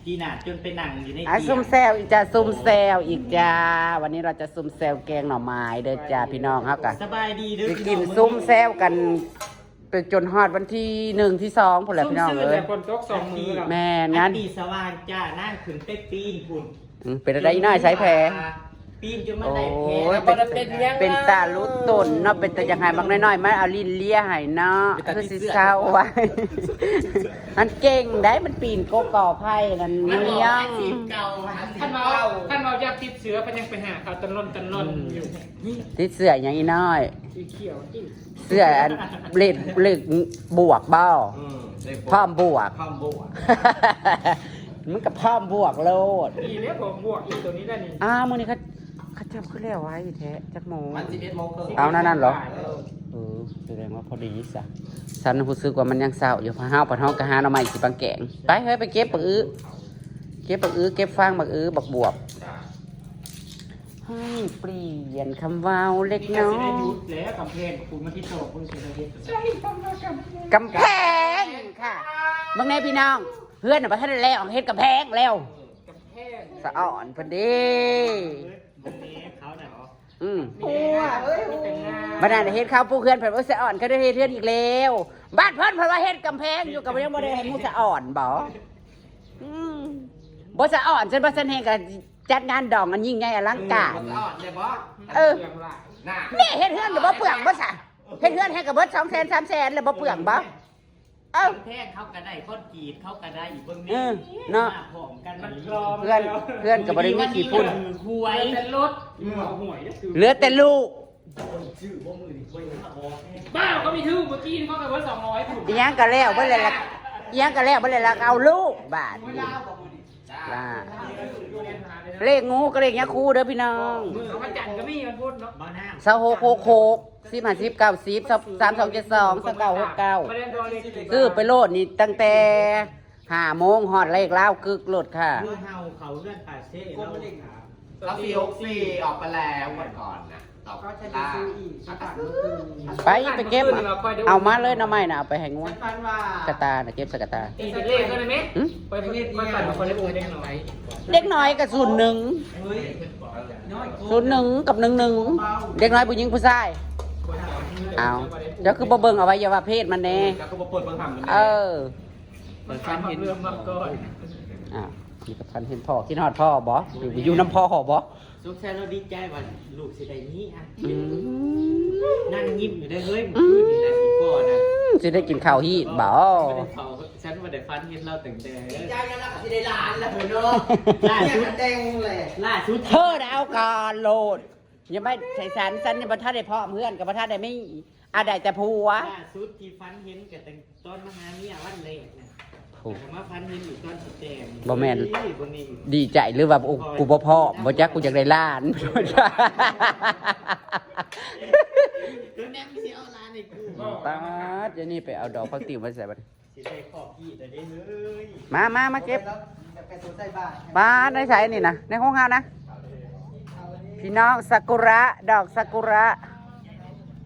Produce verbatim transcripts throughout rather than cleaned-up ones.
ดีน่ะจนไปนั่งอยู่ใน อ่ะ เตียง ซุ่มแซวอีกจ้า ซุ่มแซวอีกจ้า วันนี้เราจะซุ่มแซวแกงหน่อไม้เด้อจ้าพี่น้องเฮากะ สบายดีเด้อ สิ พี่ กิน น้อง ซุ่มแซวกันไปจนฮอดวันที่หนึ่งที่สองพุ่นแหละพี่น้องเอ้ย ฝนตกสองมื้อแล้ว แม่นงาน อันตีสว่างจ้านั่งขึ้นไปปีนพุ่น อืมเป็นอะไรอีน้อยใช้แผล ปีนจนมันได้แผล โอ้ย แล้ว เป็น มันเป็นยัง เป็นตาลุดตนเนาะเป็นตาจังไห้บางน้อยๆมาเอาลิ้นเลียให้เนาะคือสิเศร้าไว้มันเก่งได้มันปีนโกกอไผ่นั่น มัน เลี้ เลี้ ย ย ง งสิบเก่าหัน ท่านเราท่านเราอยากติดเสือมันยังไปหาเขาตะนอนตะนอนอยู่ ติดเสื้ออย่างอีน้อย สีเขียวที่ เสื้ออันเล็กเล็กบวกบ่ อืมได้ พร้อมบวก พร้อมบวก มันก็พร้อมบวกโลด ดีแล้วผมบวกอีกตัวนี้ได้นี่ อ้าวมื้อนี้เขาเขาเจ้าคือแล้วไว้แท้จักโมง มันสิบเอ็ดโมงครึ่ง เอานั่นนั่นเหรอ เออ เออแสดงว่าพอดีซะฉันรู้สึกว่ามันยังเศร้าอยู่พะเฮาปะเฮากะหาหน่อไม้สิปังแกงไปเฮ้ยไปเก็บบักอื้อเก็บบักอื้อเก็บฟางบักอื้อบักบวบให้เปลี่ยนคำเว้าเล็ก นี่ก็ น้อ สิได้ ย หยุดแล้วกำแพงคุณมาที่โตคุณเสียเฮ็ด กำแพงค่ะเบิ่งแน่พี่น้องเพื่อนน่ะบ่ทันแล้วเฮ็ดกำแพงแล้ว กำแพง สะอ่อนเพิ่นเด้ ตรงนี้เขาน่ะเหรอ อืม หัวเฮ้ย บัดนั้นเฮ็ดข้าวปลูกเฮือนเพิ่นว่าสะอ่อนเขาได้เฮ็ดเฮือนอีกแล้วบ้านเพิ่นเพิ่นว่าเฮ็ดกำแพงอยู่กับยังบ่ได้ให้หมู่สะอ่อนบ่อืมบ่สะอ่อนฉันบ่ฉันเฮงก็จัดงานดองอันยิ่งใหญ่อลังการ มันอ่อนเลยบ่ เออ เรื่องหลาย น่ะ นี่เฮ็ดเฮือนก็บ่เปลืองบ่ซะเฮ็ดเฮือนให้ก็เบิดสองแสนสามแสนแล้วบ่เปลืองบ่เออ กำแพงเขาก็ได้คอนกรีตเขาก็ได้อีกเบิ่ง เอ นี่ อเนาะ มาพร้อมกัน มัน นี่ พร้อม เพื่อนเพื่อนก็บ่ได้มีขี้ฝุ่น หวย เป็นรถหัวหวยก็คือ เหลือแต่ลูก บ้าเขามีทื่อเมื่อกี้เขาไปว่าสองร้อยถูก อีหยังก็แล้วบ่เลยละอีหยังก็แล้วบ่เลยละเอาลูกบาดนี้จ้าเลขงูก็เลขยาคูเด้อพี่น้อง มือเขาจันก็มีมันพูดเนาะ บ่น้ำ สองหกหกหก สิบห้าสิบเก้าสิบ สามสองเจ็ดสอง สองเก้าหกเก้า มาเล่นตัวเล็ก ซื้อไปโลดนี่ตั้งแต่ห้าโมงฮอดเลขลาวกึกโลดค่ะ งูเห่าเขาเลื่อนป่าเซ่แล้ว เขาสี่หกสี่ออกไปแล้วงวดก่อนนะต่อ ก็จะไปซื้ออีก อ่ะ ก็ฝากเมื่อคืนนี้ ไปไปเก็บเอาเอามาเลยหน่อไม้น่ะเอาไปให้งวด ฉันฝันว่า กระตาน่ะเก็บใส่กระตา ตีเลขก็ได้ไหม หึ ไปไปไปไปไปคนเล็กน้อย เด็กน้อยก็ศูนย์หนึ่ง เฮ้ยน้อยโก ศูนย์หนึ่งกับหนึ่งหนึ่งเด็กน้อยผู้หญิงผู้ชายเอาเจ้าคือบ่เบิ่งอวัยวะเพศมันแน่ แล้วก็มาเปิดเบิ่งหำมัน เออ มันฟันเห็นเริ่มมาก่อน อ้าวนี่ก็พันเห็นพ่อคิดฮอดพ่อบ่อยู่อยู่นำพ่อบ่ สงสัยเราดีใจว่าลูกสิได้นี้อ่ะ อืม นั่งยิ้มอยู่ได้เฮ้ยเมื่อคืนนี่นะอีพ่อนะ สิได้กินข้าวฮีดบ่ เขาฉันมาได้ฟันเห็นเราตั้งแต่ ใจแล้วล่ะสิได้ล้านแล้วเนาะ ล่าสุด แดงเลย ล่าสุด เธอน่ะเอาก่อนโลดอย่าไปใส่สารสันนี่บ่ทันได้พร้อมเพื่อนกับบ่ทันได้มีอ่ะได้แต่ผัว ล่าสุดที่ฟันเห็นกับตั้งตอนมาหาเมียวันแรกนะ ถูก แต่มาฟันเห็นอยู่ตอนสิแตง บ่แม่น นี่บ่นี่ ดีใจหรือว่าโอ้กูบ่พร้อมบ่จักกูอยากได้หลาน แม่งสิเอาหลานให้กู ป๊าดเดี๋ยวนี้ไปเอาดอกผักติ๋วมาใส่บัด สิได้ขอบพี่แต่ได้เฮ้ย มามามาเก็บ ไปสวนใส่บาตร มาในใส่นี่นะในห้องเฮานะพี่น้องซากุระดอกซากุระ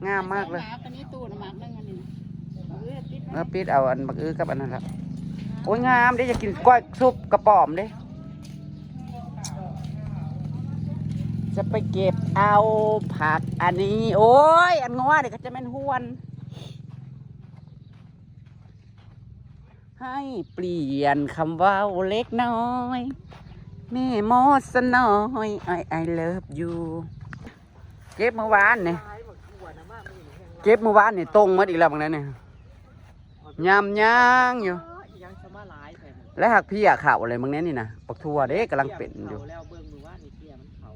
งามมากเลย หมาตัวนี้ตูดหมากหนึ่งอันนี้นะเออติด เออปิดเอาอันบักอื้อกับอันนั้นละโอ้ยงามเด้อยากกินก้อยซุปกระป๋อมเด้จะไปเก็บเอาผักอันนี้ โอ้ย อันงัวเนี่ยก็จะแม่นหวน ให้เปลี่ยนคำเว้าเล็กน้อย แม่มอสน้อย I I love you เก็บเมื่อวานนี่เก็บเมื่อวานนี่ตรงหมดอีกแล้วบางนั้นนี่ยำย่างอยู่ ยังสมาหลายแถม และหักเพี้ยเขาอะไรบางนี้นี่นะปักทั่วเด้กำลังเป็นอยู่ แล้วเบิ่งมือว่านี่เพียมันเขา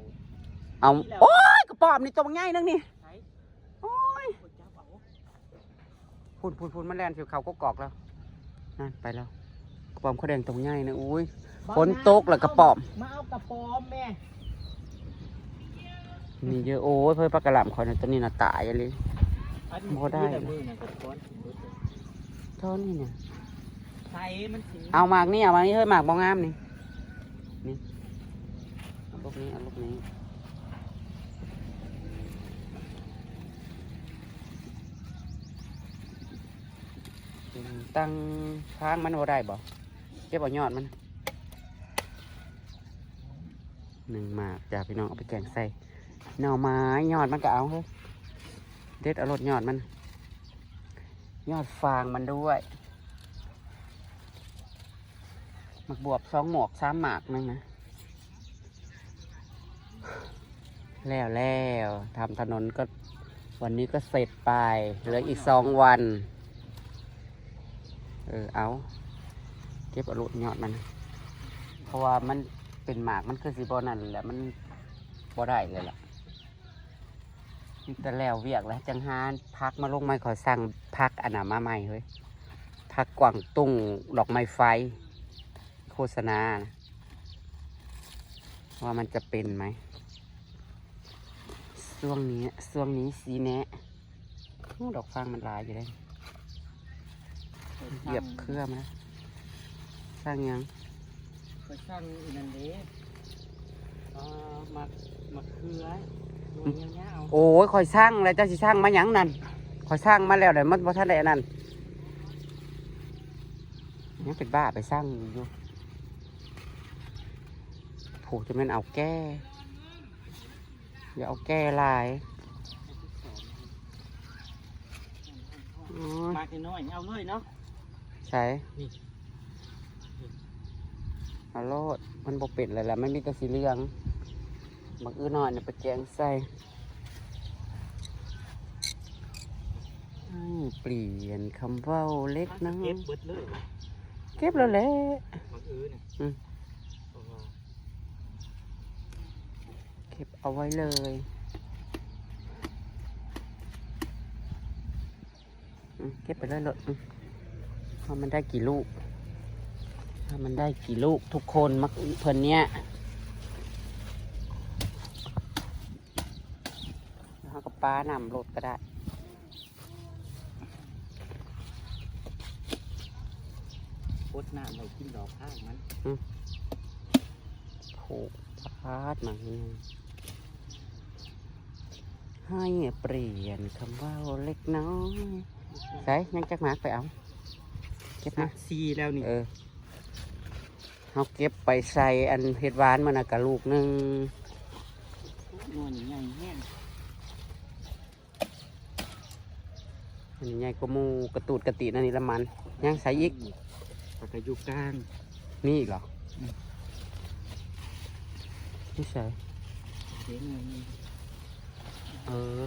เอาโอ้ยกระป๋อมนี่ตัวใหญ่นึงนี่โอ้ย จับเอา พุ่นพุ่นพุ่นมันแล่นเสียวเขาก็กอกแล้วนั่นไปแล้วกระป๋อมเขาแดงตรงใหญ่นะอุ้ยฝนตกแล้วกระป๋อม มาเอากระป๋อมแม่ นี่เยอะโอ้ยเพื่อปลากระหล่ำคอยนะตัวนี้นะตายเลย บ่ได้ แต่มือนะกระป๋อม เท่านี้เนี่ย ใส่มันถึง เอาหมากนี่เอาหมากนี่เฮ้ยหมากบ่งามนี่นี่เอาลูกนี้เอาลูกนี้ตั้งค้างมันบ่ได้บ่เก็บเอายอดมัน หนึ่งหมากจ้าพี่น้อง เอาไปแกงใส่หน่อไม้ ยอดมันก็เอาเฮ้ย เด็ดเอาโลดยอดมัน ยอดฟางมันด้วย หมากบวบสองหมาก สามหมากหนึ่งนะ แล้วแล้ว ทำถนนก็ วันนี้ก็เสร็จไป เหลืออีกสองวัน เออ เอา เก็บเอาโลดยอดมัน เพราะว่ามันเป็นหมาก มันคือสิบ่นั่นแหละ มันบ่ได้เลยล่ะ มีแต่แล้วเวียกแล้ว จังหาผักมาลงใหม่ ขอสั่งผักอันนั้นมาใหม่เฮ้ย ผักกวางตุ้ง ดอกไม้ไฟ โฆษณานะ ว่ามันจะเป็นไหม ช่วงนี้ ช่วงนี้สิแนะ โอ้ ดอกฟางมันหลายอยู่เลย เหยียบเครือมาแล้ว สร้างยัง ข้อยสั่งอีนั่นเด้ เอ่อ หมาก หมากเขือ หน่วยยาวๆ โอ้ย ข้อยสั่งแล้ว เจ้าสิสั่งมาหยังนั่น ข้อยสั่งมาแล้ว แต่มันบ่ทันได้อันนั้น ยังเป็นบ้าไปสั่งอยู่ ผูกจะแม่นเอาแก้ อย่าเอาแก้หลาย โอ้ย หมากน้อยๆ เอาเลยเนาะ ใส่ นี่ เอาโลด มันบ่เป็นแล้วล่ะ มันมีแต่สีเหลือง หมากอื้อน้อยเนี่ยไปแกงใส่ ให้เปลี่ยนคำเว้าเล็กน้อย เก็บเบิดเลย เก็บแล้วแหละ หมากอื้อเนี่ย อืม เพราะว่า เก็บเอาไว้เลย อืม เก็บไปเลยโลด อืม ว่ามันได้กี่ลูก ว่ามันได้กี่ลูกทุกคน หมากอื้อเพิ่นเนี่ย แล้วเราก็ปาน้ำโลดก็ได้ อดน้ำไว้กินดอกข้างมัน อืม ผูกพาดมานี่ ให้เปลี่ยนคำเว้าเล็กน้อย ใส่ ยังจักหมากไปเอา เก็บมา สี่แล้วนี่ เออ เฮาเก็บไปใส่อันเห็ดหวานมันน่ะกะลูกหนึ่ง หน่วยใหญ่แฮง อันนี้ใหญ่กว่าหมู่ กระตูดกระตินั่นนี่ละมัน ยังใส่อีก แล้วก็อยู่กลาง มีอีกเหรอ อืม นี่ใส่ เดี๋ยวหน่อยหนึ่ง เออ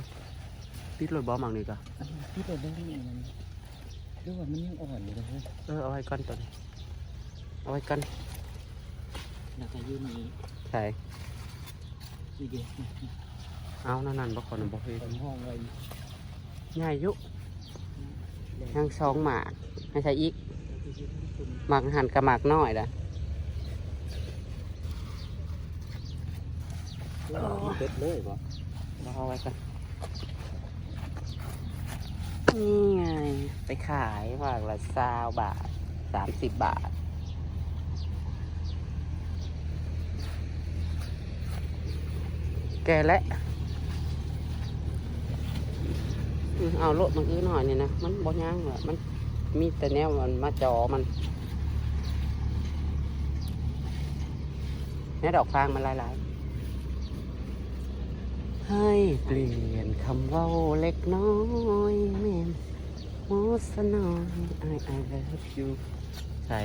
ปิดโลดบ่หมากนี่กะ อันนี้ปิดโลดได้นี่มัน หรือว่ามันยังอ่อนอยู่เลยเฮ้ย เออ เอาไว้ก่อนตอนนี้ เอาไว้ก่อน แล้วก็อยู่นี่ ใส่ อีเดียว เอานั่นนั่นบ่ขอน้ำบ่เฮ็ด ผมห้องไว้ ใหญ่อยู่ ยังสองหมาก ให้ใส่อีก หมากหั่นกับหมากน้อยละ เก็บเลยบ่ บ่เอาไว้ก่อน นี่ไง ไปขายหมากละซาวบาท สามสิบบาท แก่แล้ว อืม เอาโลดหมากอื้อน้อยนี่นะ มันบ่ย่างละ มันมีแต่แนวมันมาจ่อมัน แนวดอกฟางมันหลายๆ ให้เปลี่ยนคำเว้าเล็กน้อย แม่น โมสนอย I I love you ใส่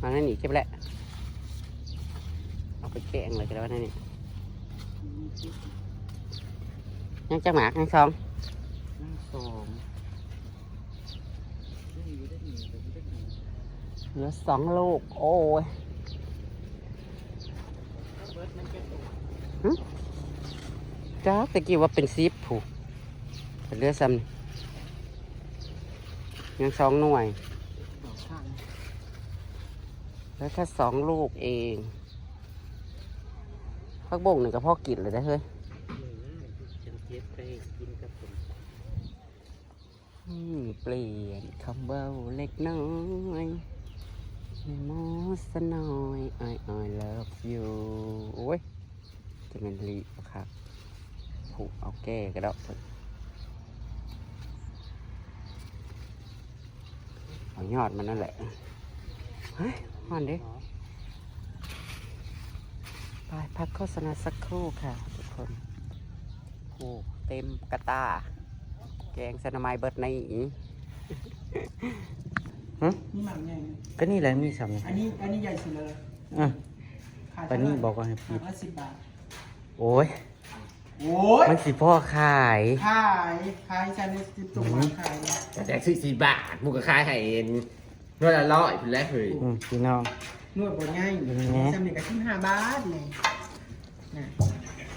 มานั่นนี่เก็บแล้ว เอาไปแกงเลยก็ได้ว่านั่นนี่ ยังจักหมาก ยังสอง ยังสอง เหลือสองลูก โอ้ย หึ จ้า ตะกี้ว่าเป็นสิบผู้น เหลือซ้ำนี่ ยังสองหน่วย แล้วแค่สองลูกเอง ผักบุ้งนี่ก็พอกินเลยนะเฮ้ย อืม ฉันเก็บไปกินกับผม อืม เปลี่ยนคำเว้าเล็กน้อย โมสนอย I I love you โอ้ย จะเป็นลีบครับ ผูกเอาแก้ก็ได้ เอายอดมันนั่นแหละ เฮ้ยฮ้อนเด้ ไปพักโฆษณาสักครู่ค่ะทุกคน โอ้ เต็มกระตา แกงใส่หน่อไม้เบิดในอีก หึ นี่หมากใหญ่ ก็นี่แหละมีสาม อันนี้ อันนี้ใหญ่สุดเลย อืม ขาย ปานนี้ เท่าไหร่ บอกว่าให้ปิด หมากละสิบบาท โอ้ย โอ้ย มันสิพ่อขาย ขาย ขาย ใช่เลย สิบตัว อืม ขาย แต่แจกสี่สิบบาท มึงก็ขายให้เอง หน่วยละร้อย พู้นแหละเฮ้ย อืม พี่น้อง หน่วยบ่ใหญ่ อืม สำเร็จก็สิบห้าบาทนี่ นะ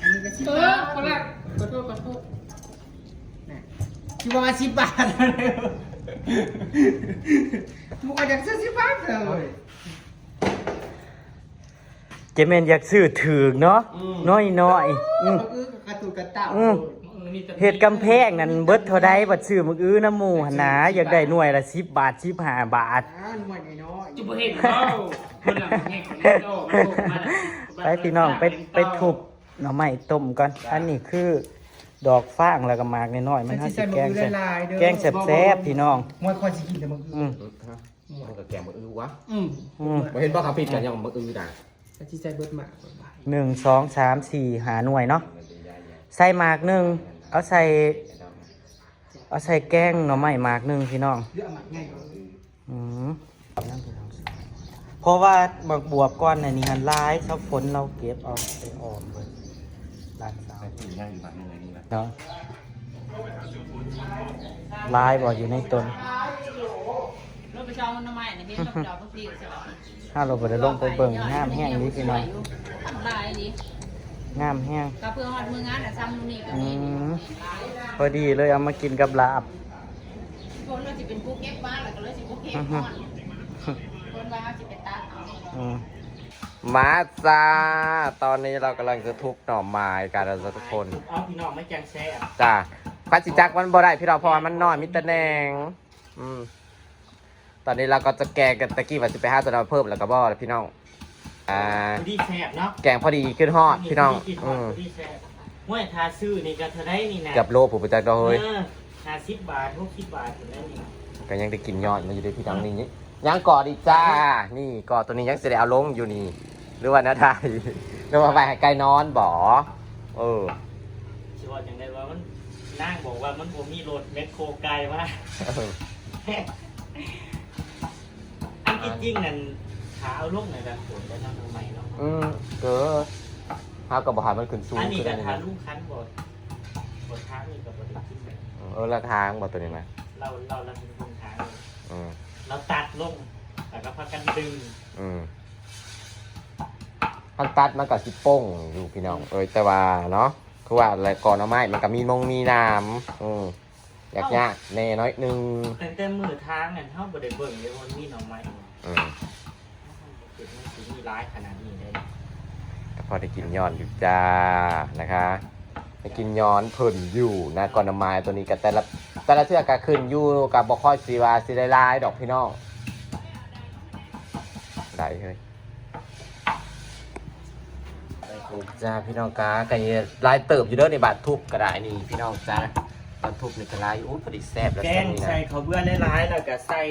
อันนี้ก็สิบ เออ บาท ขอโทษ ขอโทษ ขอโทษ นะ ที่ว่าสิบบาท มึงก็อยากซื้อสิบบาทเลย เจแมนอยากซื้อถือเนาะ อืม น้อยๆ อืม บักอื้อกระตูกระตา อืม เออ นี่แต่ เฮ็ดกำแพงนั่นเบิดเท่าใด บัดซื้อมื้ออื่นนำหมู่หั่นนะ อยากได้หน่วยละสิบบาท สิบห้าบาท อ่า หน่วยน้อยๆ จะบ่เห็นเนาะ คนหลังแห้งคนนี้ดอกมันออกมาละ ไปพี่น้อง ไป ไปทุบหน่อไม้ต้มก่อน อันนี้คือดอกฟางแล้วก็หมากน้อยๆ มัน เฮาสิแกงใส่ แกงแซ่บๆ พี่น้อง มวยคอยสิกินแต่บักอื้อ อืม มันก็แกงบักอื้อวะ อืม อืม บ่เห็นบ่ เขาผิดกันยังบักอื้อนะ แต่ที่ใส่เบิดหมาก หนึ่ง สอง สาม สี่ ห้า หน่วยเนาะ ใส่หมากหนึ่ง เอาใส่ เอาใส่แกงหน่อไม้หมากหนึ่งพี่น้อง เลือกหมากง่ายกว่า อืม เพราะว่าหมากบวบก่อนน่ะนี่หั่นหลาย เช้าฝนเราเก็บเอาไปออมเบิด หลานสาว ใส่ถุงย่างอยู่หมากหนึ่งอันนี้นะ เนาะ หลายบ่อยู่ในต้น รถไปเช่าน้ำมันนี่ เห็นรถจอดรถพี่ ถ้าเราบ่ได้ลงไปเบิ่ง งามแฮงนี่พี่น้อง ทำลายดิ งามแฮง ก็เพื่อฮอดมื้องานน่ะ ซ้ำมื้อนี้ก็ อื มี ม พอดีเลยเอามากินกับลาบ คนเราสิเป็นผู้เก็บมาแล้วก็เลยสิผู้เก็บก่อน คนว่าเราสิไปตัดเอา อืม มาจ้า ตอนนี้เรากำลังจะทุบหน่อไม้กันแล้วจ้ะทุกคน เอาพี่น้องมาแกงแซ่บ จ้า พัดสิจักมันบ่ได้พี่น้อง เพราะว่ามันน้อย มีแต่แหนง อืม ตอนนี้เราก็จะแกงกัน ตะกี้ว่าสิไปหาตัวน้ำเพิ่มแล้วก็บ่แล้วพี่น้อง อ่า พอดีแซ่บเนาะ แกงพอดีขึ้นฮอดพี่น้อง อืม พอดีแซ่บ ห้วย ถ้าซื้อนี่ก็เท่าใดนี่นะ เกือบโล ผู้ประจักษ์ดอกเฮ้ย เออ ห้าสิบบาท หกสิบบาทอยู่แล้วนี่ ก็ยังได้กินยอดมันอยู่ด้วยพี่น้องนี่ ยังก่อนอีกจ้า นี่ก่อนตัวนี้ยังสิได้เอาลงอยู่นี่ หรือว่าแนวใด หรือว่าไปให้ไก่นอนบ่ เออ สิว่าจังใดว่ามัน นางบอกว่ามันบ่มีรถแมคโครไกลมา เออ อันที่จริงนั่น ขาเอาลงในแบบฝนได้เนาะ ทำไมเนาะ อืม เออ เฮาก็บ่ให้มันขึ้นสูง อันนี้ ขึ้น ก็ อันนี้ ทา นะ ลุงคันบ่ บ่ทางนี่ก็บ่ได้กินแบบ อืม เออ ละทางบ่ตัวนี้นะ เรา เรา เราเป็นคนทาง อืม เราตัดลง แล้วก็พากันดึง อืม คันตัดมันก็สิโป่งอยู่พี่น้อง เอ้ย แต่ว่าเนาะ คือว่าอะไร กอหน่อไม้มันก็มีมงมีหนาม อืม ยากยากแน่น้อยหนึ่ง ตั้งแต่มื้อทางนั่น เฮาบ่ได้เบิ่งเลยว่ามันมีหน่อไม้ อืม เก็บมันสิมีหลายขนาดนี้ได้ ก็พอได้กินยอดอยู่จ้า นะคะ ได้กินยอดเพิ่นอยู่นะ กอหน่อไม้ตัวนี้ก็แต่ละ แต่ละเทื่อก็ขึ้นอยู่ ก็บ่ค่อยสิว่าสิได้หลายดอกพี่น้อง ได้เฮ้ย จ้าพี่น้องกา ก็หลายเติบอยู่เด้อ ในบาดทุบก็ได้นี่พี่น้องจ้า บาดทุบนี่ก็หลายอยู่ โอ้ พอดีแซ่บแล้ว แกง ช่วงนี้นะ ใส่ข้าวเบื่อหลายๆ แล้วก็ใส่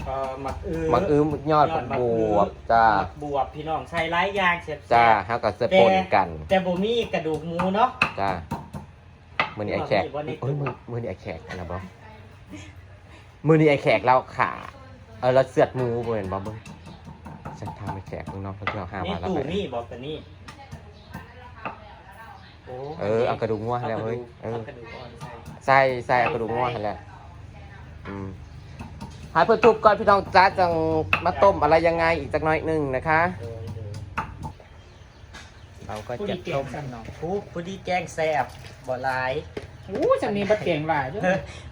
เอ่อ หมากอื้อ หมากอื้อ ยอด ยอด ผักบวบ หมากอื้อ จ้า ผักบวบ พี่น้อง ใส่หลายอย่างแซ่บๆ จ้า เฮาก็จะปนกัน แต่ แต่บ่มีกระดูกหมูเนาะ จ้า มื้อนี้ไอ้แขก มื้อนี้บ่ได้ เอ้ย มื้อ มื้อนี้ไอ้แขกอันนั้นบ่ มื้อนี้ไอ้แขกเราขา เออ เราเสือดหมูบ่แม่นบ่ เบิ่ง ฉันถามไอ้แขกข้างนอก เพิ่นเอาห้า นี่ มาแล้ว ตู้ ไป นี่บอกตัวนี้ โอ้ เออ เอากระดูกงัวแล้วเฮ้ย เอากระดูก เออ เอากระดูกอ่อนใส่ ใส่ ใส่เอากระดูกงัว ใส่ หั่นแหละ อืม ให้เพิ่นทุบก่อนพี่น้องจ้า จังมาต้มอะไรยังไงอีกจักหน่อยหนึ่งนะคะ เออ เออ เราก็จะต้ม ผู้ดีแกงแซ่บ น้อง ผู้ ผู้ดีแกงแซ่บ บ่หลาย โอ้ จำนี้บัดแกงหลายเด้อ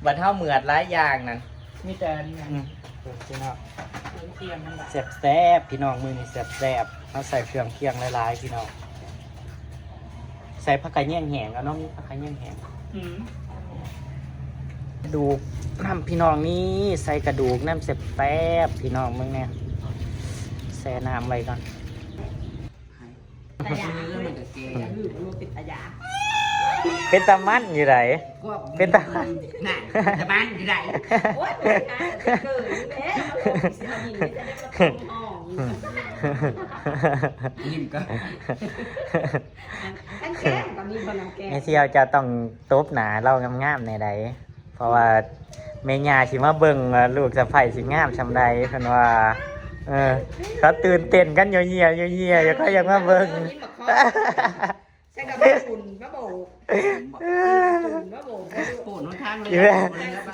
บัดเฮาเหมือดหลายอย่างนั่น มีแต่อันนี้ อืม พี่น้อง เครื่องเคียงทั้งหลาย แซ่บๆ พี่น้อง มื้อนี้แซ่บๆ เฮาใส่เครื่องเคียงหลายๆ พี่น้อง ใส่ผักกะแยงแห้ง เอาเนาะ มีผักกะแยงแห้ง อืม กระดูกนำพี่น้อง นี่ใส่กระดูกนำแซ่บๆ พี่น้อง เบิ่งแน่ แช่น้ำไว้ก่อน ตายา เออ มันก็แก่ อืม มันเป็นตายา เป็นตามันอยู่ได๋ พวก เป็นตามัน น่ะตามันอยู่ได๋ โอ๊ยมันหาแต่เกิดอยู่แล้วเอาลงสิเอาหินไปจะได้มาทำห้อง ยิ้มก็ อันแก้มก็มีคนเอาแก้ม แม่เสี่ยวจะต้องตบหน้าเรางามๆแนวใด๋ เพราะว่าแม่ย่าสิมาเบิ่งว่าลูกสะใภ้สิงามส่ำใดเพิ่นว่า เออ เขาตื่นเต้นกันเยียๆเยียๆอยู่เขายังมาเบิ่ง ใส่กระเป๋าอุ่นมาโบกอุ่นมาโบก โผล่หนทางเลย อีแม่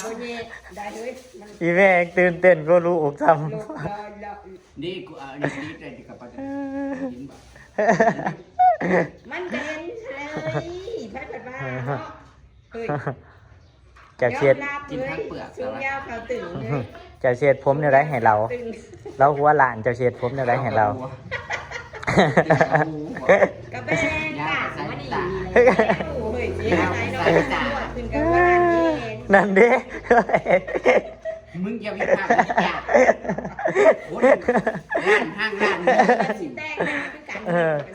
โบเย่ได้เฮ้ยมัน อีแม่ยังตื่นเต้นกว่าลูกซ้ำ ลบลอยลอย นี่กูเอาอันนี้ติดเลยกับปลากินบ่ มันเป็นอะไรไพ่ผัดว่าเนาะเฮ้ย เจ้าเช็ด ยอมรับเลยสูงยาวเขาตึงเลย เจ้าเช็ดผมแนวใด๋ให้เรา ตึง เราหัวล้านเจ้าเช็ดผมแนวใด๋ให้เรา กระแบงกาดมาดีเลยเฮ้ยเจ๊อะไรเนาะขึ้นกับว่าเย็น นั่นเด้ มึงอย่าวิพากษ์วิจารณ์โอ้ยร้านห้างร้านนี้สิ แต่งงานคือกัน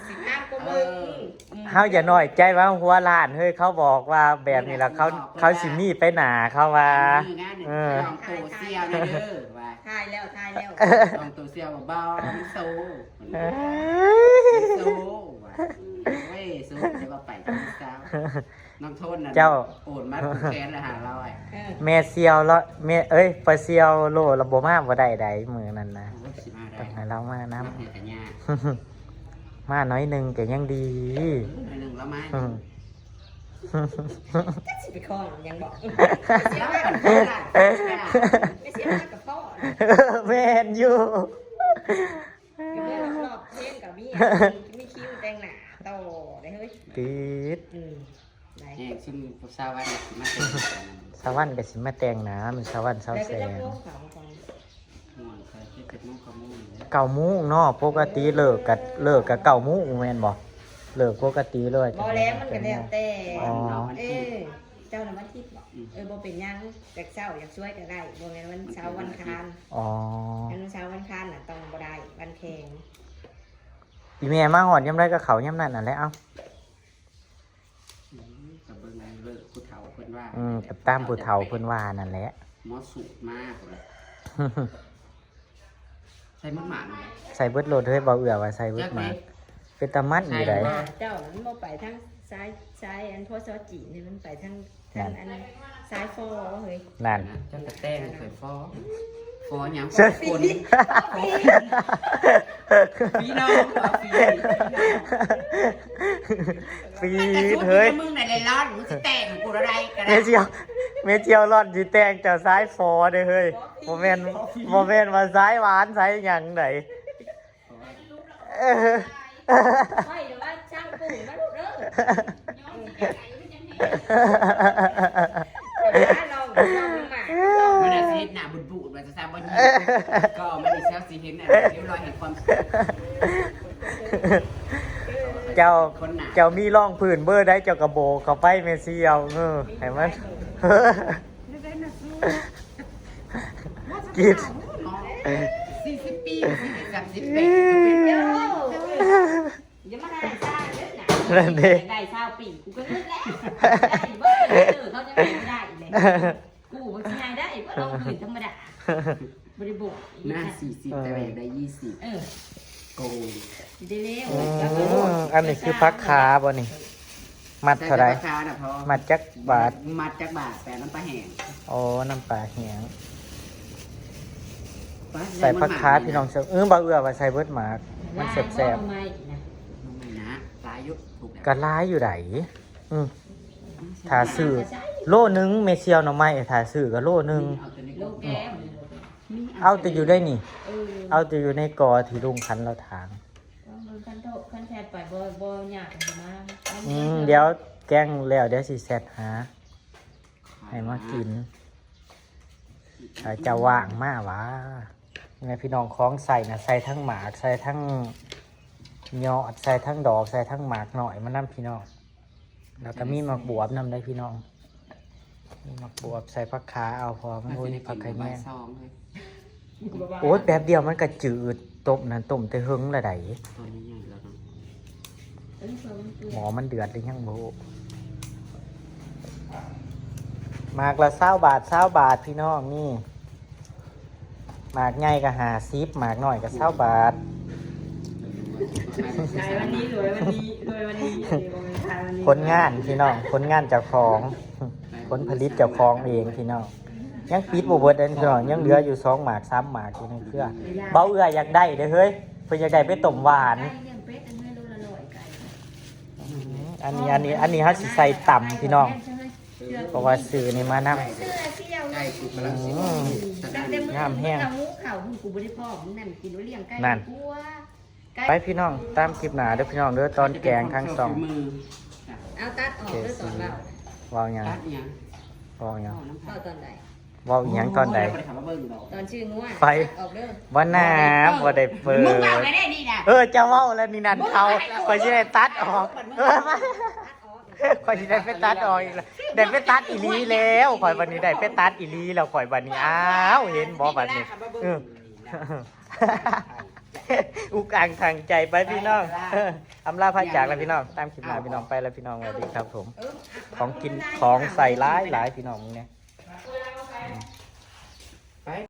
สิบห้าก็มึง เฮาอย่าน้อยใจว่าหัวล้านเฮ้ยเขาบอกว่าแบบนี้แล้วเขาเขาสิมีไปหน้าเขาว่า มีงานหนึ่ง เออ ลองโตเซียวนะเด้อว่า ทายแล้วทายแล้ว ลองโตเซียวว่าบ่มันโซ เอ้ โซ ย ว่ะเว้ยโซจะว่าไปกับสาวน้องโทนนะ เจ้า โอนมาผูกแขนละห้าร้อย เออ แม่เสี่ยวแล้วแม่เอ้ยป้าเสี่ยวโลละบ่มาบ่ได้ใด๋มื้อนั้นนะ โอ้ยสิมาได้ ต้องให้เรามานำ มาเห็นแต่ยา มาน้อยหนึ่งก็ยังดี หน่อยหนึ่งแล้วมา อืม จักสิไปคล้องยังบอก แล้วมันก็ได้ ไม่เสียมากกับพ่อ แม่นอยู่ ก็เลยรอบเล่นกับมีมีคิวแต่งหน้าต่อได้เฮ้ย ติด อืมได้ แห่งซึ่งสาววันมาเป็น สวรรค์ก็สิมาแต่งหน้ามันสวรรค์สาว แล้ว แส ก็จะ ง พวกเขาของ ห่วงใครที่เป็นน้องขโมยเลย เก้าโมงเนาะปกติเลิกกับเลิกกับเก้าโมงแม่นบ่เลิกปกติเลย บอแล้วมันก็แล้วแต่ อ๋อ เออเจ้าหน้าที่บอกเออบ่เป็นยังแต่เจ้าอยากช่วยก็ได้บ่แม่นวันเสาร์วันคาน อ๋อ วันเสาร์วันคานน่ะต้องบ่ได้วันแข่ง อีแม่มาฮอดยามใดก็เข้ายามนั้นนั่นแหละเอ้า กับเบิ่งเลิกผู้เฒ่าเพิ่นว่า อืมก็ตามผู้เฒ่าเพิ่นว่านั่นแหละ หมอสูตรมากเลยใส่มันหมานเลย ใส่เบิดโลดเฮ้ยบ่เอื้อว่าใส่เบิดมา เป็นตามันอยู่ได๋ เจ้ามันบ่ไปทางซ้ายซ้ายอันพ่อซอจีนี่มันไปทางทางอันซ้ายฟอเฮ้ย นั่น นะเจ้าตะแต้งใส่ฟอฟอหยัง ใช่ คนพี่น้องเหรอพี่ ปีดเฮ้ย มึงในไลลอนมึงสิแต่งกูอะไรก็ แม่ ได้ เจียวแม่เจียวร่อนสิแต่งเจ้าสายฟอเด้อเฮ้ยบ่แม่นบ่แม่นว่าสายหวานสายหยังได๋ เออ ไม่หรือว่าช่างปู่มาลูกเด้อลองลองมา มันอาทิตย์หน้าบุญบูดมันจะทราบว่ายี่ก็มันมีเซลล์สีเห็นอ่ะเรียบร้อยเห็นความ เจ้า คนหนา เจ้ามีรองพื้นเบอร์ใดเจ้าก็โบกเข้าไปแม่เสี่ยวเออให้มัน กิด สี่สิบปีสี่สิบสามสิบแปด อย่ามาได้ซาเด้อนะ นั่นเด้ ได้ซาปีกูก็นึกแล้วได้เบอร์เออเขาจะไม่ได้เลยกูมันสิให้ได้เพราะเราอื่นธรรมดาบริบท หน้าสี่สิบแต่ว่าอยากได้ยี่สิบ เออ โกง ได้เร็ว อืมอันนี้คือผักขาบ่นี่ มัดเท่าไหร่ ใส่ผักขาน่ะพอ มัดจักบาท มัดจักบาทแต่น้ำปลาแห้ง อ๋อน้ำปลาแห้งใส่ผักขาพี่น้องเออบ่เอื้อว่าใส่เบิดหมาก มันแซ่บ ๆไม่นะ น้องไม่นะปลายุถูกแล้ว ๆก็หลายอยู่ได๋อืมถ้าซื้อโลหนึ่งแม่เสี่ยวหน่อไม้ถ้าซื้อก็โลหนึ่ง เอาตัวนี้ โล ก็ แก้ว เอาแต่อยู่ได้นี่ เออ เอาแต่อยู่ในกอที่ลุงคันเราถาง คันโทษคันแทนไปบ่บ่ยากมา อืมเดี๋ยวแกงแล้วเดี๋ยวสิแซดหา ให้มากินอาจจะว่างมากวะนี่พี่น้องของใส่นะใส่ทั้งหมากใส่ทั้งยอดใส่ทั้งดอกใส่ทั้งหมากหน่อยมานำพี่น้อง แล้วก็มีหมากบวบนำได้พี่น้อง มีหมากบวบใส่ผักขาเอาพอมันโอ้ยผักขะแยง ซองเลย โอ้ยแป๊บเดียวมันก็จืดต้มนั้นต้มแต่เฮิงละได๋ ตอนนี้ยังแล้วเนาะ หมอมันเดือดหรือยังบ่ฮู้ หมากละซาวบาท ซาวบาทพี่น้องนี่ หมากใหญ่ก็ห้าสิบ หมากน้อยก็ซาวบาท ขายวันนี้รวยวันนี้รวยวันนี้เดี๋ยวขายวันนี้ ผลงานพี่น้อง ผลงานเจ้าของ ผลผลิตเจ้าของเองพี่น้อง ยังปิดบ่เบิดเด้อพี่น้อง ยังเหลืออยู่สองหมากสามหมากอยู่ในเครือ เบาเอื้ออยากได้เด้อเฮ้ย เพิ่นอยากได้ไปต้มหวาน ไก่เลี้ยงเป็ดอันนี้โลละร้อยไก่ อืมอันนี้อันนี้อันนี้เฮาสิใส่ตำพี่น้อง เพราะว่าซื้อนี่มานำ เสื้อเสี่ยว ใช่กูกำลังสิ อืม ตั้งแต่มื้อ น้ำแห้ง เอาหมูเข่าคุณกูบ่ได้พร้อมนั่นกินเลี้ยงไก่ นั่น กลัว ไปพี่น้อง ตามคลิปหน้าเด้อพี่น้องเด้อ ตอนแกงทั้งสอง มือ เอาตัดออกเด้อตอนเบา เว้าหยัง ตัดยัง เว้าหยัง เบาตอนใด เว้าอีหยังตอนใด บ่ได้ถามว่าเบิ่งดอก ตอนชื่องัว ไป ออกเด้อ ว่าน้ำบ่ได้เปิด มึงเบาไม่ได้นี่นะ เออจะเว้าแล้วนี่นั่นเขาก็สิได้ตัดออก เออมาก็สิได้ไปตัดออกอีกแล้ว ได้ไปตัดอีหลีแล้วข่อยบัดนี้ได้ไปตัดอีหลีแล้วข่อยบัดนี้ อ้าว เห็นบ่บัดนี้ เออ อุกอังทางใจไปพี่น้อง เอออำลาพระจากแล้วพี่น้อง ตามคลิปหน้าพี่น้องไปแล้วพี่น้อง สวัสดีครับผม ของกินของใส่หลายหลายพี่น้องเนี่ย